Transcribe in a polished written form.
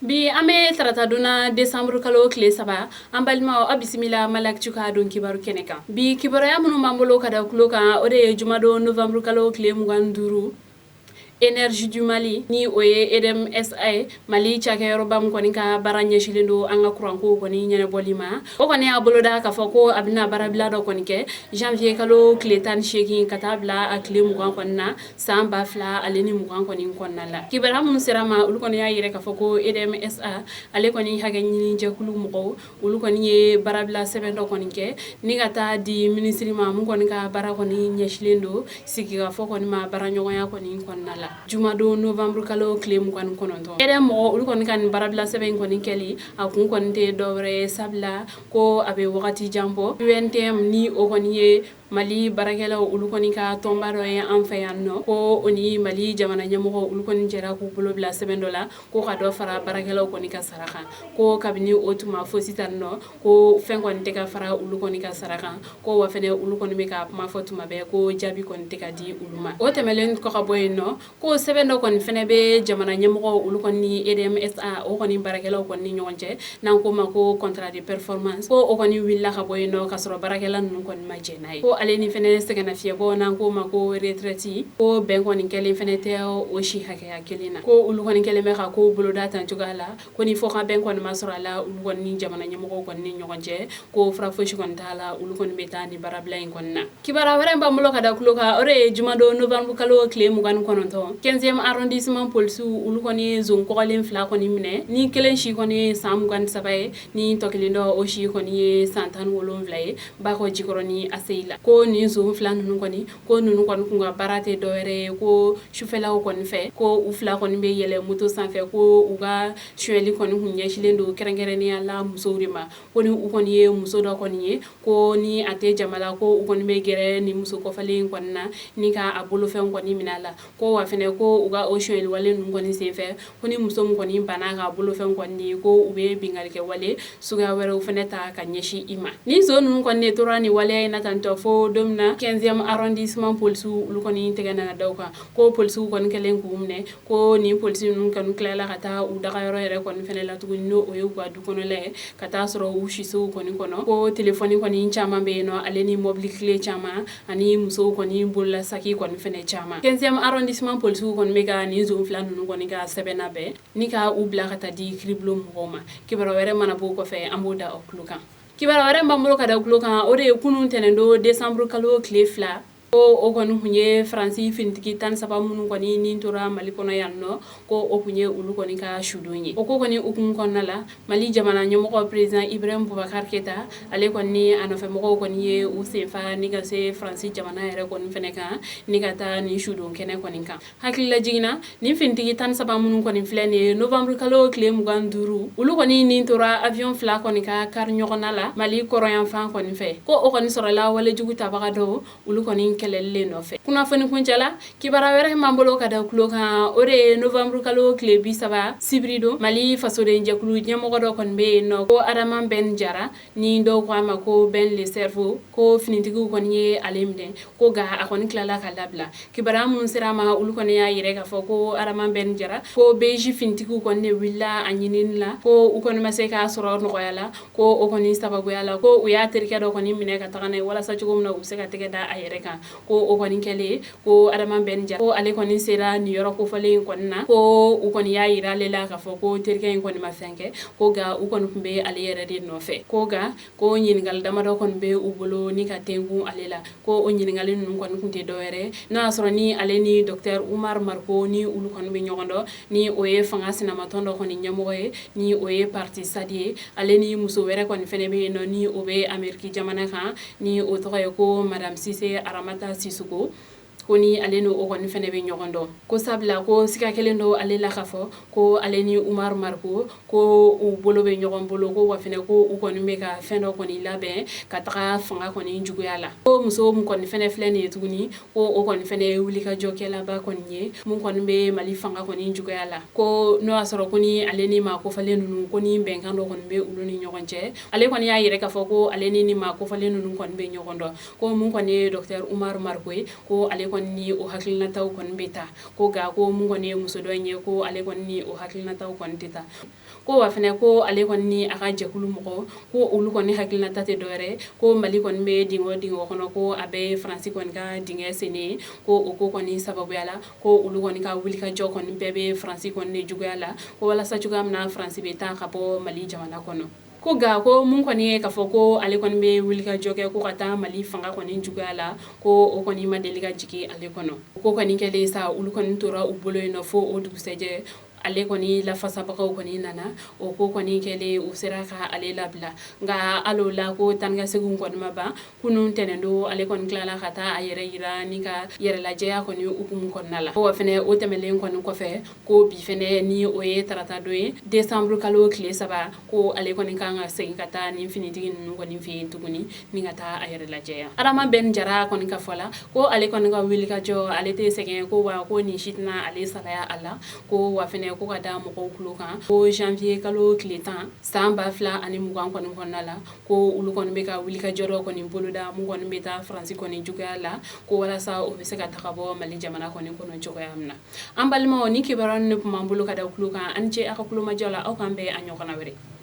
Bi an bɛ taratadon na, desanburu kalo tile 3. An balimaw, aw bisimila Mali Actu ka don kibaru kɛnɛ kan. Bi kibaruya minnu b'an bolo ka da tulo kan, o de ye jumadon novanburu kalo tile 25, Énergie du Mali, ni o ye EDM SA ye, Mali cakɛyɔrɔba min kɔni ka baara ɲɛsinnen don an ka kuranko kɔni ɲɛnabɔli ma, o kɔni y'a boloda k'a fɔ ko a bɛna baarabila dɔ kɔni kɛ janvier kalo tile 18 ka taa bila a tile 20 kɔni na, san 2020 kɔni kɔnɔna la. Kibaruya minnu sera ma, olu kɔni y'a yira k'a fɔ ko EDM SA ale kɔni hakɛ ɲini jɛkulu mɔgɔw, olu kɔni ye baarabila sɛbɛn dɔ kɔni kɛ ni ka taa di minisiri ma, mun kɔni ka baara kɔni ɲɛsinnen don sigikafɔ kɔni ma baaraɲɔgɔnya kɔni kɔnɔna la, jumadon novembre kalo tile 29. EDM mɔgɔ, olu kɔni ka nin baarabila sɛbɛn in kɔni kɛli, a kun kɔni tɛ dɔwɛrɛ ye, sabula ko a bɛ wagati jan bɔ, UNTM, ni o kɔni ye Mali baarakɛlaw olu kɔni ka tɔnba dɔ ye an fɛ yan nɔ, ko o ni Mali jamana ɲɛmɔgɔ olu kɔni jɛra k'u bolo bila sɛbɛn dɔ la ko ka dɔ fara baarakɛlaw kɔni ka sara kan. Ko kabini o tuma fo sisan nɔ, ko fɛn kɔni tɛ ka fara olu kɔni ka sara kan. Ko wa fɛnɛ, olu kɔni bɛ ka kuma fɔ tuma bɛɛ, ko jaabi kɔni tɛ ka di olu ma. O tɛmɛlen kɔ ka bɔ yen nɔ, ko sɛbɛn dɔ kɔni fɛnɛ bɛ jamana ɲɛmɔgɔ olu kɔni ni EDM SA o kɔni baarakɛlaw kɔni ni ɲɔgɔn cɛ, n'an ko ma ko contrat de performance, ko o kɔni wulila ka bɔ yen nɔ ka sɔrɔ baarakɛla ninnu kɔni ma jɛn n'a ye. Ko ale ni fɛnɛ sɛgɛnnafiɲɛbɔ, n'an ko ma ko retraite, ko bɛn kɔni kɛlen fɛnɛ tɛ o si hakɛya kelen na. Ko olu kɔni kɛlen bɛ ka ko boloda tan cogoya la, ko ni fɔkabɛn kɔni ma sɔrɔ a la olu kɔni ni jamana ɲɛmɔgɔw kɔni ni ɲɔgɔn cɛ, ko fura fosi kɔni t'a la, olu kɔni bɛ taa ni baarabila in kɔni na. Kibaruya wɛrɛ b'an bolo ka da tulo kan, o de ye jumadon novembre kalo tile 29, 15e arrondissement polisiw olu kɔni ye zon kɔgɔlen fila kɔni minɛ, ni kelen si kɔni ye san 23 ye, ni tɔ kelen dɔ o si kɔni ye san 17 ye, Bakɔ Jikɔrɔni ACI la. Ko nin zon fila ninnu kɔni, ko ninnu kɔni kun ka baara tɛ dɔwɛrɛ ye ko sufɛlaw kɔni fɛ, ko u fila kɔni bɛ yɛlɛ moto sanfɛ, ko u ka sonyɛli kɔni kun ɲɛsinnen don kɛrɛnkɛrɛnnenya la musow de ma. Ko ni u kɔni ye muso dɔ kɔni ye ko ni a tɛ jama la, ko u kɔni bɛ gɛrɛ ni muso kɔfɛlen in kɔni na ni ka a bolofɛn kɔni minɛ a la. Ko wa fɛnɛ, ko u ka o sonyɛli wale ninnu kɔni senfɛ, ko ni muso min kɔni banna ka bolofɛn kɔni di, ko u bɛ binkannikɛ wale suguya wɛrɛw fɛnɛ ta ka ɲɛsin i ma. Ni zon ninnu kɔni de tora nin waleya in na tantɔ fo don min na 15e arrondissement polisiw olu kɔni tɛgɛ nana da u kan. Ko polisiw kɔni kɛlen k'u minɛ, ko nin polisi ninnu kɔni tilala ka taa u dagayɔrɔ yɛrɛ kɔni fɛnɛ la tuguni, n'o o ye u ka du kɔnɔla ye, ka taa sɔrɔ u sisow kɔni kɔnɔ, ko telefɔni kɔni caman bɛ yen nɔ, ale ni mobili clé caman ani musow kɔni bolola saki kɔni fɛnɛ caman. 15e arrondissement polisiw kɔni bɛ ka nin zon fila ninnu kɔni ka sɛbɛn labɛn ni ka u bila ka taa di kiiribulon mɔgɔw ma. Kibaruya wɛrɛ mana bɔ o kɔfɛ, an b'o da aw tulo kan. Kibaruya wɛrɛ b'an bolo ka da tulo kan, o de ye kunun tɛnɛndon décembre kalo tile 2, ko o kɔni tun ye Faransi finitigi 13 minnu kɔni ni tora Mali kɔnɔ yan nɔ, ko o tun ye olu kɔni ka sudon ye. O ko kɔni hukumu kɔnɔna la, Mali jamana ɲɛmɔgɔ, président Ibrahim Boubacar Keita, ale kɔni a nɔfɛmɔgɔw kɔni ye u senfa ni ka se Faransi jamana yɛrɛ kɔni fɛnɛ kan ni ka taa nin sudon kɛnɛ kɔni kan. Hakilila jiginna, nin finitigi 13 minnu kɔni filɛ nin ye, novembre kalo tile 25, olu kɔni nin tora avion fila kɔni ka kari ɲɔgɔnna la Mali kɔrɔnyanfan kɔni fɛ. Ko o kɔni sɔrɔla walejugu tabaga dɔw olu kɔni kɛlɛli le nɔfɛ. Kunnafoni kuncɛla, kibaruya wɛrɛ b'an bolo ka da tulo kan, o de ye novembre kalo tile 30, sibiri don, Mali fasoden jɛkulu ɲɛmɔgɔ dɔ kɔni bɛ yen nɔ ko Adama Ben Jara, ni dɔw ko a ma ko Ben le Cerveau, ko finitigiw kɔni ye ale minɛ, ko nka a kɔni tilala ka labila. Kibaruya minnu sera a ma, olu kɔni y'a yira k'a fɔ ko Adama Ben Jara, ko BJ finitigiw kɔni de wulila a ɲinini la, ko u kɔni ma se k'a sɔrɔ nɔgɔya la. Ko o kɔni sababuya la, ko u y'a terikɛ dɔ kɔni minɛ ka taga n'a ye walasa cogo min na u bɛ se ka tɛgɛ da a yɛrɛ kan. Ko o kɔni kɛlen, ko Adama Ben Jara, ko ale kɔni sera nin yɔrɔ kofɔlen in kɔni na, ko u kɔni y'a yira ale la k'a fɔ ko terikɛ in kɔni ma fɛn kɛ, ko nka u kɔni tun bɛ ale yɛrɛ de nɔfɛ. Ko nka ko ɲininkali damadɔ kɔni bɛ u bolo ni ka tenkun ale la. Ko o ɲininkali ninnu kɔni tun tɛ dɔwɛrɛ, n'o y'a sɔrɔ ni ale ni docteur Umar Mariko ni olu kɔni bɛ ɲɔgɔn dɔn, ni o ye fanga sinamatɔn dɔ kɔni ɲɛmɔgɔ ye, ni o ye parti SADI ye. Ale ni muso wɛrɛ kɔni fɛnɛ bɛ yen nɔ, ni o bɛ Ameriki jamana kan, ni o tɔgɔ ye ko madame Sise Aramata Sisoko, ko ni ale ni o kɔni fɛnɛ bɛ ɲɔgɔn dɔn. Ko sabula ko siga kelen don ale la k'a fɔ ko ale ni Umar Mariko, ko u bolo bɛ ɲɔgɔn bolo, ko wa fɛnɛ ko u kɔni bɛ ka fɛn dɔ kɔni labɛn ka taga fanga kɔni juguya la. Ko muso min kɔni fɛnɛ filɛ nin ye tuguni, ko o kɔni fɛnɛ ye wulikajɔkɛlaba kɔni ye mun kɔni bɛ Mali fanga kɔni juguya la. Ko n'o y'a sɔrɔ ko ni ale ni maa kofɔlen ninnu, ko ni bɛnkan dɔ kɔni bɛ olu ni ɲɔgɔn cɛ. Ale kɔni y'a yira k'a fɔ ko ale ni maa kofɔlen ninnu kɔni bɛ ɲɔgɔn dɔn. Ko mun kɔni ye docteur Umar Mariko ye, ko ale kɔni kɔni ni o hakilinataw kɔni bɛ taa. Ko nka ko mun kɔni ye muso dɔ in ye, ko ale kɔni ni o hakilinataw kɔni tɛ taa. Ko wa fɛnɛ ko ale kɔni ni a ka jɛkulu mɔgɔ, ko olu kɔni hakilinata tɛ dɔwɛrɛ, ko Mali kɔni bɛ dingɛ o dingɛ kɔnɔ, ko a bɛɛ ye Faransi kɔni ka dingɛ sennen ye. Ko o ko kɔni sababuya la, ko olu kɔni ka wulikajɔ kɔni bɛɛ bɛ Faransi kɔni de juguya la, ko walasa cogoya min na Faransi bɛ taa ka bɔ Mali jamana kɔnɔ. Ko nka ko mun kɔni ye k'a fɔ ko ale kɔni bɛ wulikajɔ kɛ ko ka taa Mali fanga kɔni juguya la, ko o kɔni ma deli ka jigin ale kɔnɔ. Ko kɔni kɛlen sa, olu kɔni tora u bolo yen nɔ fo o dugusɛjɛ, ale kɔni lafasabagaw kɔni nana. O ko kɔni kɛlen, u sera ka ale labila. Nka hali o la, ko taa ni ka segin kɔni ma ban. Kunun tɛnɛndon, ale kɔni tilala ka taa a yɛrɛ yira ni ka yɛrɛlajɛya kɔni hukumu kɔnɔna la. Wa fɛnɛ o tɛmɛlen kɔni kɔfɛ, ko bi fɛnɛ, ni o ye tarata don ye, décembre kalo tile 3, ko ale kɔni kan ka segin ka taa ni finitigi ninnu kɔni fɛ yen tuguni ni ka taa a yɛrɛ lajɛya. Adama Ben Jara kɔni ka fɔ la, ko ale kɔni ka wulikajɔ, ale tɛ sɛgɛn, ko wa ko nin si tɛna ale salaya a la. Ko wa fɛnɛ ko ka da mɔgɔw tulo kan, ko janvier kalo tile 10 san 2020 kɔni kɔnɔna la, ko olu kɔni bɛ ka wulikajɔ dɔ kɔni boloda mun kɔni bɛ taa Faransi kɔni juguya la, ko walasa o bɛ se ka taga bɔ Mali jamana kɔni kɔnɔ cogoya min na. An balimaw, ni kibaruya ninnu de tun b'an bolo ka da tulo kan. An ce aw ka kulomajɔ la. Aw k'an bɛn a ɲɔgɔnna wɛrɛ.